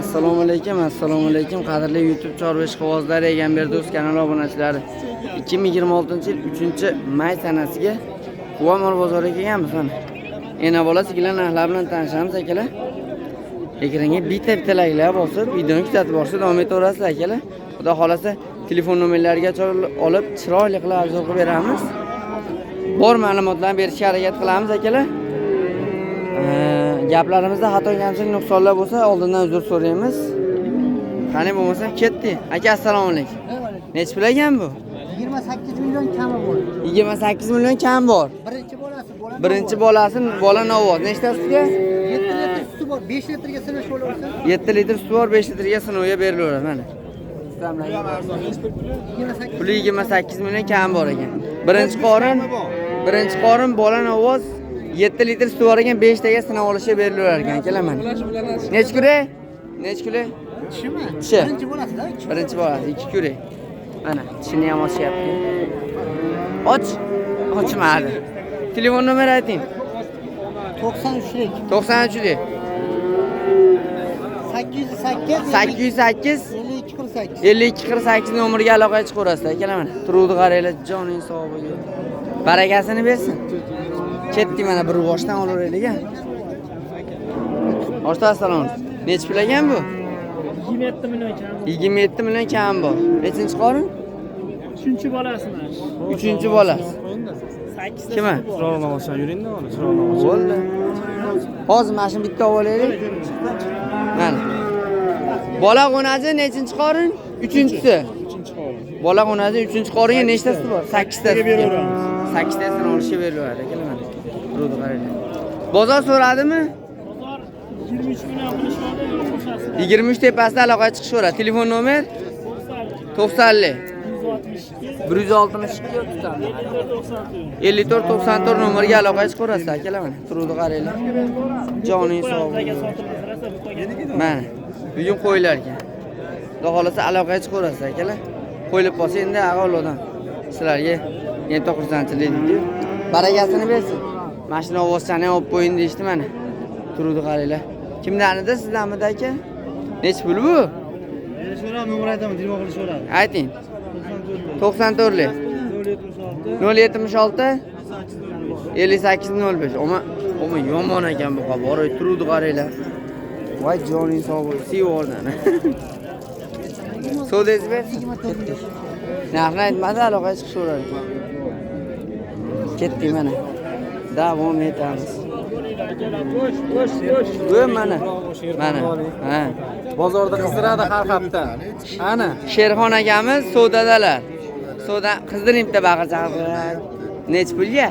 Assalomu alaykum, assalomu alaykum, qadrli YouTube chorva ishqibozlari, Egamberdi o'z kanali obunachilari. 2026-yil 3-may sanasiga Quva mol bozoriga kelganmiz mana. Ena bola sigirlar narxlari bilan tanishamiz, akalar. Ekranga bitta bitta layklar bosib, videoni kuzatib borishda davom etaverasizlar, akalar. Xudo xolasa telefon nomerlariga olib, chiroyli qilib обзор qilib beramiz. Bor ma'lumotlarni berishga harakat qilamiz, akalar. Gaplarimizda xato kamchilik nuqsonlar bo'lsa, oldindan uzr so'raymiz. Qani bo'lmasa ketdik. Aka, assalomu alaykum. Nechi pul ekan bu? 28 million kami bor. 28 million kam bor. Birinchi bolasi bola. Birinchi bolasi bola novoz. Nechta sutga? 7 litr suti bor, 5 litrga sinish bo'laversa. 7 litr suti bor, 5 litrga sinovga berilaveradi mana. 28. Puli 28 million kam bor ekan. Birinchi qorin, birinchi qorin bola novoz, 7 litr suti bor ekan, 5 taga sinov olishga berilaverar ekan, akalar mana. Nechi kurak? Nechi kurak? Tishimi? Tishi. Birinchi bolasi-da. Birinchi bolasi 2 kurak. Mana tishini ham ochyapti. Och. Ochmadi. Telefon nomeri ayting. 93lik. 93lik. 808. 808. 52 48. 52 48 nomeriga aloqaga chiqaverasizlar, akalar mana. Turuvdi qaranglar, joning sog'ligiga. Barakasini bersin. Ketdik mana bir boshdan olaveraylik a. Oshta, assalomu alaykum. Nechi pul ekan bu? 27 million kam. 27 million kam bor. Nechinchi qorin? Uchinchi bolasi mana. Uchinchi bolasi. Sakkizta Kimi? suti bor. Chiroqni olsang yuringda, mana chiroqni olsang. Bo'ldi. Hozir mana shuni bitta olib olaylik. Mana. Bola qo'nazi nechinchi qorin? Uchinchisi. Uchinchi qorin. Bola qo'nazi uchinchi qoringa nechtasi bor? Sakkiztasi. Beraveramiz. Sakkiztasini olishga berilaveradi akalar mana. Turuvdi qaranglar. Bozor so'radimi? Bozor 23 million qilishmadi, yo'q qo'shasizlar. 23 tepasida aloqaga chiqishaveradi. Telefon nomer 90 90 162 162 54 94. 54 94 nomeriga aloqaga chiqaverasizlar, akalar mana. Turuvdi qaranglar. Joning sog' Qo'yamiz aka, sotilmasa rosa bu. Mana bugun qo'yilar ekan. Xudo xolasa aloqaga chiqaverasizlar, akalar. Qo'yilib qolsa endi ag'ovlardan sizlarga endi xursandchilik deydi. Barakasini bersin. Mana shuni ovozchani ham olib qo'ying deyishdi mana. Turuvdi qaranglar. Kimdanidi, sizdanmidi, aka? Nechi pul bu? Berishaveradi, nomer aytaman, telefon qilishaveradi. Ayting. 94lik. 076 076 58 05. Oma, oma, yomon ekan bu borib turuvdi qaranglar. Voy, joning sog' bo'lsin. Siyvordan. Savdangiz bersin. Ketdik. Narxni aytmadi, aloqaga chiqishaverar ekan. Ketdik mana. Davom etamiz. Bu mana. Mana. Ha. Bozorda qizdiradi har hafta. Ana. Sherxon akamiz savdadalar. Savda qizdiring bitta baqir chaqir. Nechi pulga?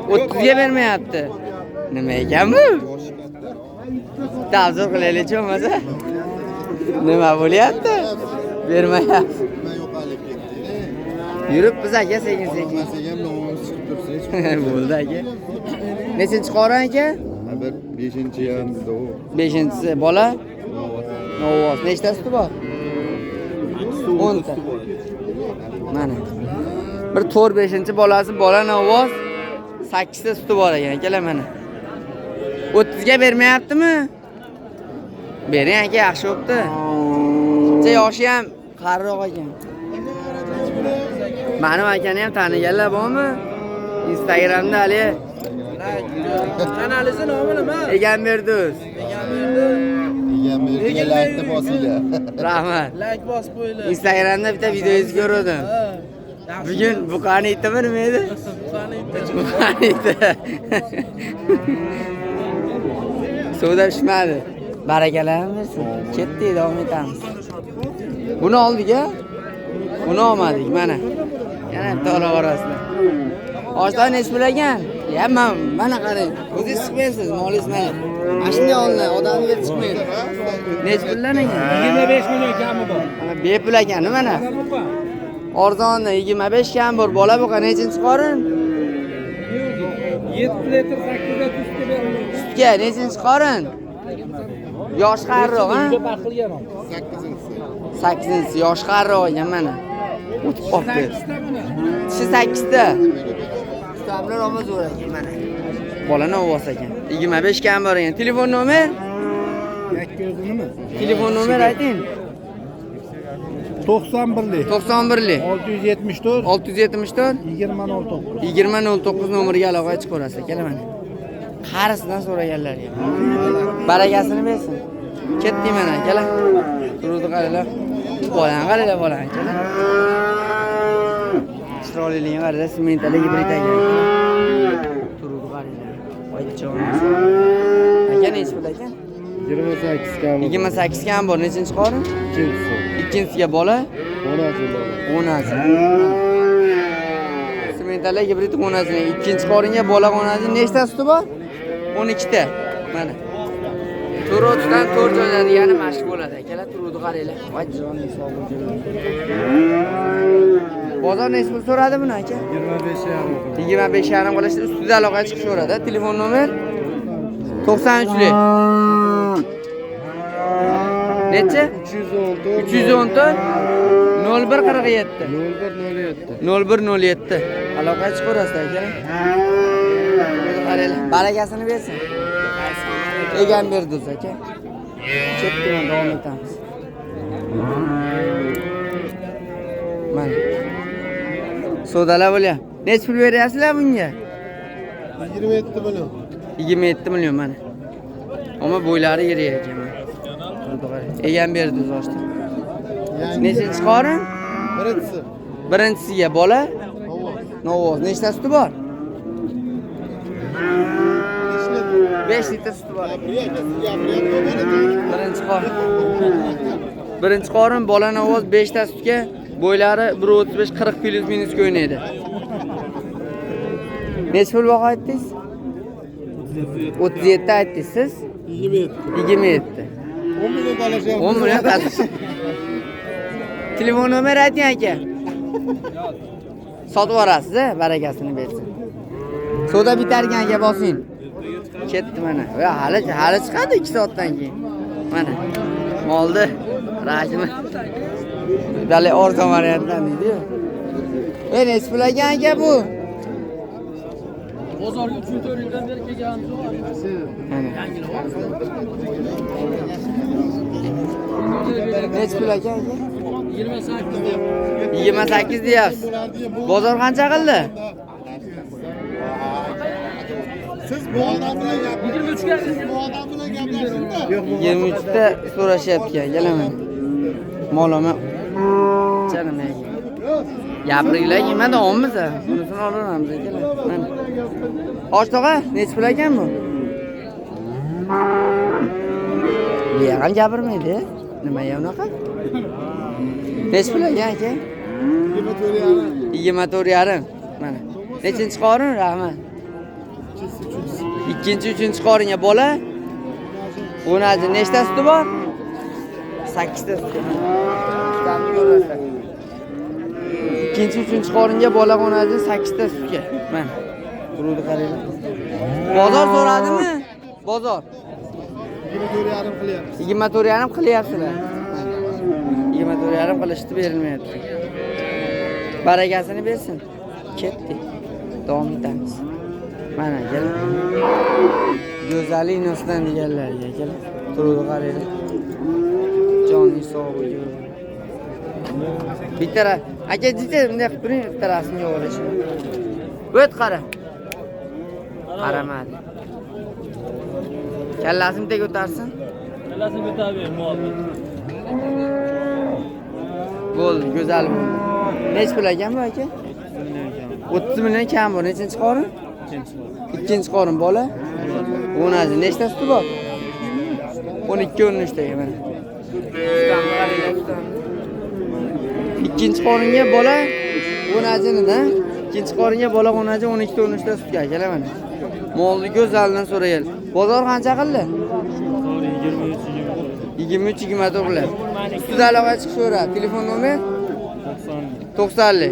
30 ga bermayapti. Nima ekan bu? Bitta обзор qilaylikchi bo'lmasa. Nima bo'lyapti? Bermayapti. Nima yo'qolib ketdi? Yuribmiz, aka, sekin sekin. Bo'lmasa ham nomimiz chiqib tursa. Bo'ldi, aka. Nechinchi qorin, aka? Bir beshinchi ham u. Beshinchisi bola. Novoz. Nechta suti bor? 10 ta. Mana. Bir to'rt beshinchi bolasi bola novoz. Sakkizta suti bor ekan, akalar mana. 30 ga bermayaptimi? Bering, aka, yaxshi bo'pti. Ancha yoshi ham qariroq ekan. Mani akani ham taniganlar bormi? Instagramda hali Kanalingizni nomi nima? Egamberdi. Egamberdiga laykni bosinglar. Rahmat. Layk bosib qo'yinglar. Instagramda bitta videongizni ko'rdim. Bugun buqani itimi, nima edi? Buqani iti. Suvda pishmadi. Barakalarni bersin. Ketdik, davom etamiz. Buni oldik a? Buni olmadik mana. Yana bitta olib orasida. Oshdan nechi pul ekan? Ya man mana qarang. O'zingiz chiqmaysiz, molingiz mana. Mana shunday olinadi, odamga chiqmaydi. Nechi puldan ekan? 25 million kami bor. Mana bepul ekan mana. Arzonni 25 kam bor. Bola buqa nechinchi qorin? 7 litr, 8 litr sutga beriladi. Sutga nechinchi qorin? Yosh qariroq, ha? Farq qilgan. Sakkizinchisi. Sakkizinchisi, yosh qariroq ekan mana. O'tib qolibdi. Sakkizta buni. Tishi sakkizta. Tutamlar olma zo'r ekan mana. Bolani ovoz ekan. 25 kam bor ekan. Telefon nomer? Yakka o'zinimi? Telefon nomer ayting. 91lik. 91lik. 674 674 2009. 2009 nomeriga aloqaga chiqaverasiz akalar mana. Qarisidan so'raganlarga. Barakasini bersin. Ketdik mana akalar. Turdi qaranglar. Bolani qaranglar, bolani akalar. Chiroyliligini qaranglar, sementali gibrid ekan. Turdi qaranglar. Voy jonim. Aka nechi pul ekan? 28 kam. 28 kam bor. Nechinchi qorin? Ikkinchisi. Ikkinchisiga bola Onasi bola. Onasi. Sementali gibrid onasi. Ikkinchi qoringa bola onasi nechta suti bor? 12 ta. Mana. 4.30dan 4 joyda degani mashq bo'ladi. Akalar turuvdi qaranglar. Voy joning sog' bo'lsin. Bozor nechi pul so'radi buni aka? 25,5. 25,5 qilishdi. Ustida aloqa chiqishaveradi. Telefon nomer 93lik. Necha? 314 314 0147. 0107. 0107. Aloqa chiqaverasiz aka. Qaranglar, barakasini bersin. Egamberdi aka. Chetdan davom etamiz. Mana. Savdolar bo'lyapti. Necha pul beryapsizlar bunga? 27 million. 27 million mana. Ammo bo'ylari yirik ekan mana. Egamberdi ochdi. Nechinchi qorin? Birinchisi. Birinchisiga bola Novoz. Nechta suti bor? 5 litr suti bor. Birinchi qorin. Birinchi qorin bola Novoz 5 ta sutga, bo'ylari 1.35 40 plus minus o'ynaydi. Necha pul baho aytdingiz? 37 aytdingiz siz? 27. 27. 10 million talashyapti. 10 million talash. Telefon nomer ayting aka. Sotib yuborasiz, barakasini bersin. Savdo bitarkan aka bosing. Ketdi mana. Va hali chiqadi 2 soatdan keyin. Mana. Moldi. Rajmi. Dali arzon variantdan deydi-yu. Necha pul ekan aka bu? Bozorga 3-4 yildan beri kelganimiz yo'q. Mana. Necha pul ekan aka? 28 deyapti. 28 deyapsiz. Bozor qancha qildi? Siz bu odam bilan gaplashing. 23 ga Siz bu odam bilan gaplashing-da. 23 ta so'rashyapti ekan, kelaman. Moloma chanim aka. Gapiringlar nimada olmiz? Bunisini olaveramiz akalar. Mana. Och tog'a, necha pul ekan bu? Bu ham gapirmaydi. Nimaga unaqa? Necha pul ekan aka? 24,5. 24,5. Mana. Nechinchi qorin? Rahmat. Ikkinchi, uchinchi qoringa bola. O'naji nechta suti bor? 8 ta suti. Sutlarni ko'rasizlar. Ikkinchi, uchinchi qoringa bola o'naji 8 ta sutga. Mana. Turuvdi qaranglar. Bozor so'radimi? Bozor. 24,5 qilyapmiz. 24,5 qilyapsizlar. 24,5 qilishdi berilmayapti. Barakasini bersin. Ketdik. Davom etamiz. Mana kel. Go'zallik nosdan deganlarga kel. Turuvdi qaranglar. Joning sog' bo'lsin. Bitta aka jicha bunday qilib turing, bitta rasmga olish. O't qara. Qaramadi. Kallasini bitta ko'tarsin. Kallasini ko'tarib ber, molni. Bo'ldi, go'zal bo'ldi. Necha pul ekan bu aka? 30 million kam bor. Nechinchi qorin? Ikkinchi qorin bola. O'naji nechta suti bor? 12 13 taga mana. Ikkinchi qoringa bola o'najini-da. Ikkinchi qoringa bola o'naji 12 13 ta sutga akalar mana. Molni go'zalidan so'rayal. Bozor qancha qildi? 23 24 qilyapti. Ustida aloqa chiqishaveradi. Telefon nomer 90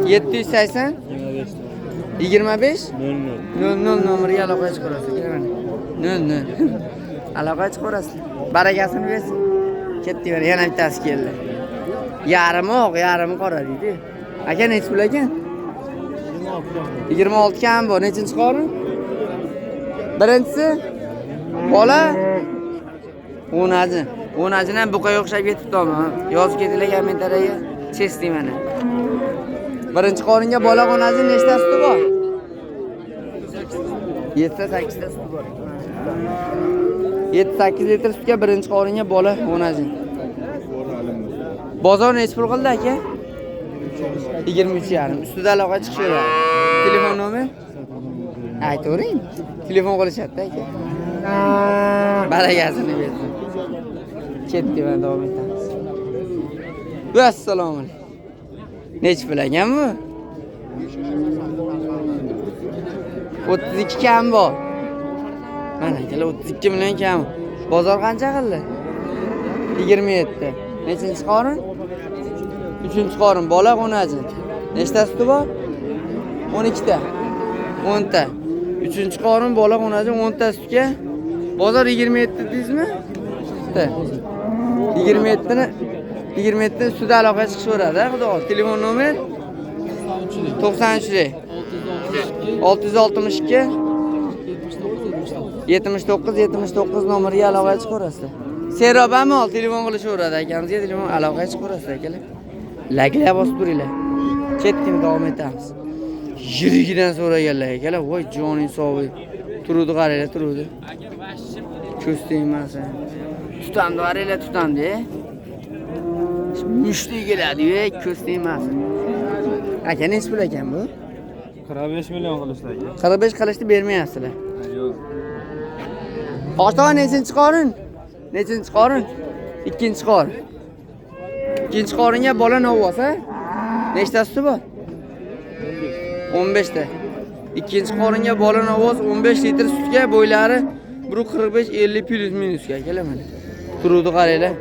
780 25 00 nomeriga aloqa chiqarasiz. 00 aloqa chiqarasiz. Barakasini bersin. Ketdi mana yana bittasi keldi. Yarimi oq, yarimi qora deydi. Aka necha pul ekan? 26 kam bor. Nechinchi qorin? Birinchisi bola O'najin. O'najin ham buqaga o'xshab ketibdi. Yozib ketinglar kommentariyaga. Chestli mana. Birinchi qoringa bola o'najin nechta suti bor? 7-8 ta suti bor. 7-8 litr sutga birinchi qoringa bola o'najin. Bozor necha pul qildi aka? 23,5. Ustida aloqa chiqishaveradi. Telefon nomer? Aytavering. Telefon qilishadi aka. Barakasini bersin. Ketdik, mana davom etamiz. Assalomu alaykum. Necha pul ekan bu? 32 kam bor. Mana akalar 32 million kam. Bozor qancha qildi? 27. Nechinchi qorin? 3-chi qorin. Bola qo'najin. Nechta suti bor? 12 ta. 10 ta. 3-chi qorin bola qo'najin 10 ta sutga. Bozor 27 deysizmi? Ta. 27 ni 27 ustida aloqa chiqishaveradi, xudo xohlasa. Telefon nomer 93 662 79 79 nomeriga aloqa chiqaverasizlar. Serobami ol telefon qilishaveradi akamizga, telefon aloqa chiqaverasizlar akalar. Laglab bosib turinglar. Ketdim, davom etamiz. Yirigidan so'raganlar akalar, voy joning sog'lik. Turuvdi qaranglar, turuvdi. Ko'z tegmasin. Tutamdi qaranglar, tutamdi. Mushtdek keladi-yu, ko'z tegmasin. Aka, necha pul ekan bu? 45 million qilishdi aka. 45 qilishdi, bermayapsizlar. Yo'q. Ota, nechinchi qorin? Nechinchi qorin? Ikkinchi qorin. Ikkinchi qoringa bola novvos, ha? Nechta suti bor? 15 ta. Ikkinchi qoringa bola novvos 15 litr sutga, bo'ylari 1.45-50 plus minusga akalar mana. Turuvdi qaranglar.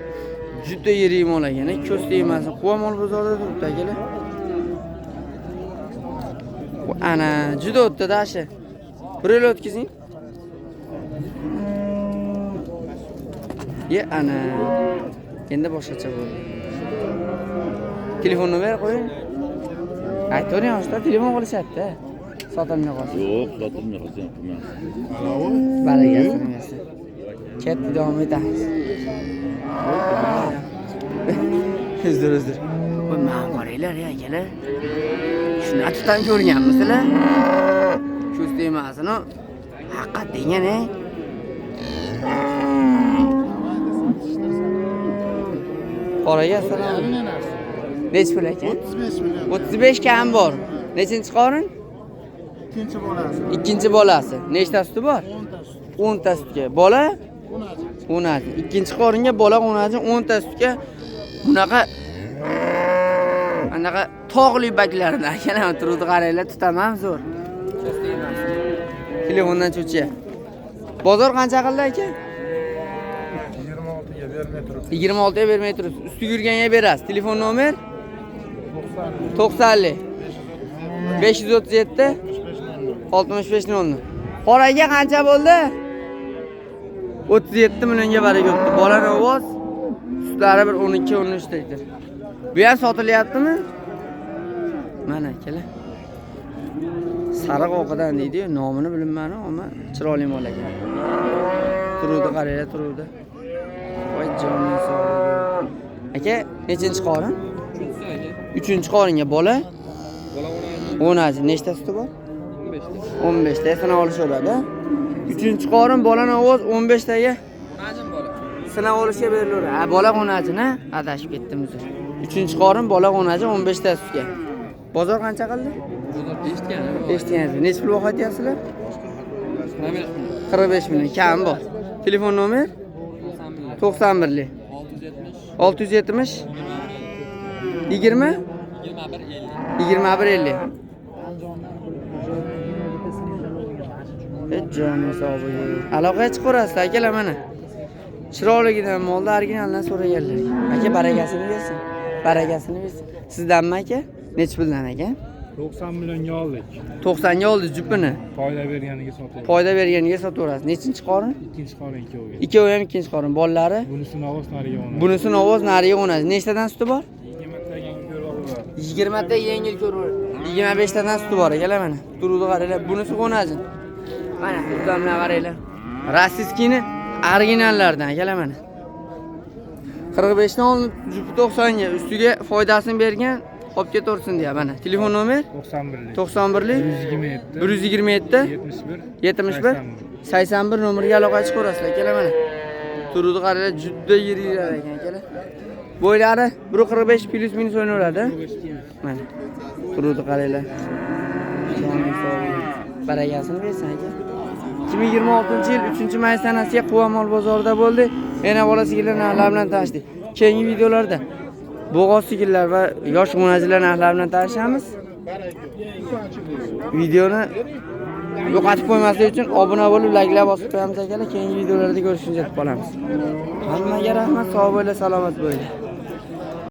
Juda yirik mol ekan, ko'z tegmasin. Quva mol bozorida turibdi akalar. Ana juda o'tdi-da shu. Bir yo'l o'tkazing. Ye ana. Endi boshqacha bo'ldi. Telefon nomer qo'ying. Aytavering, usta, telefon qilishadi-da. Sotilmay qolsa. Yo'q, sotilmay qolsa ham qilmas. Barakasini bersin. Ketdi, davom etamiz. Uzr, uzr. Voy, mana qaranglar, ya akalar. Shuni tutam ko'rganmisizlar? Ko'z tegmasin, haqiqat degan, ey. Qoraga assalom. Necha pul ekan? 35 million. 35 kam bor. Nechinchi qorin? Ikkinchi bolasi. Ikkinchi bolasi. Nechta suti bor? 10 ta sut. 10 ta sutga. Bola? 10. 10. Ikkinchi qoringa bola 10, 10 ta sutga. Bunaqa anaqa tog'li baklardan akalar turuvdi qaranglar, tutamam zo'r. Telefondan cho'chiya. Bozor qancha qildi aka? 26 ga bermay turibdi. 26 ga bermay turibsiz. Ustiga yurganga berasiz. Telefon nomer 90 537 65 00. Qoraga qancha bo'ldi? 37 millionga baraka o'tdi. Bola ovoz, sutlari bir 12-13 litr. Bu ham sotilyaptimi? Mana akalar. Sariq oqidan deydi-yu, nomini bilmayman, ammo chiroyli mol ekan. Turuvdi qaranglar, turuvdi. Voy joning sog'ligi. Aka, nechinchi qorin? 3-chi qoringa bola? Bola 10. Nechta suti bor? 15 ta. Sinab olishaveradi. 3-chi qorin bolani ovoz 15 taga. 10 bola. Sinab olishga berilaveradi. Ha, bola 10 ha? Adashib ketdim uzr. 3-chi qorin bola 10 15 ta sutga. Bozor qancha qildi? Bozor eshitgan. Eshitganingiz. Necha pul aytyapsizlar? 45 million kam bor. Telefon nomer 91 670 20 21 50. Jonim sog'ligi. Aloqaga chiqaverasizlar akalar mana. Chiroyligidan molni originaldan so'raganlar. Aka barakasini bersin. Barakasini bersin. Sizdanmi aka? Necha puldan aka? 90 millionga oldik. 90 ga oldi jupini. Foyda berganiga sotaverdik. Foyda berganiga sotaverasiz. Nechinchi qorin? Ikkinchi qorin ikkoviga. Ikkovi ham ikkinchi qorin. Bolalari? Bunisi Navoz, nariga 10. Bunisi Navoz, nariga 10. Nechtadan suti bor? 20 ta yengil ko'rib bor. 20 ta yengil ko'rib. 25 tadan suti bor akalar mana. Turuvdi qaranglar. Bunisi 10. Mana, tutamlar qaranglar. Rossiyskini originallardan akalar mana. 45 dan olinib jupi 90 ga, ustiga foydasini bergan, olib ketaversin deya mana. Telefon nomer 91lik. 91lik 127 127 71 71 81 nomerga aloqa chiqaverasizlar akalar mana. Turudi qaranglar, juda yiriklar ekan akalar. Bo'ylari 1.45 plus minus o'ynaveradi. Mana. Turudi qaranglar. Joning sog' bo'lsin. Barakasini bersin aka. 2026-yil 3-may sanasiga Quva mol bozorida bo'ldi. Ena bola sigirlar narxlari bilan tanishdik. Keyingi videolarda bo'g'oz sigirlar va yosh g'unachilar narxlari bilan tanishamiz. Videoni yo'qotib qo'ymaslik uchun obuna bo'lib, layklar bosib qo'yamiz akalar. Keyingi videolarda ko'rishguncha qolamiz. Hammaga rahmat, sog' bo'linglar, salomat bo'linglar.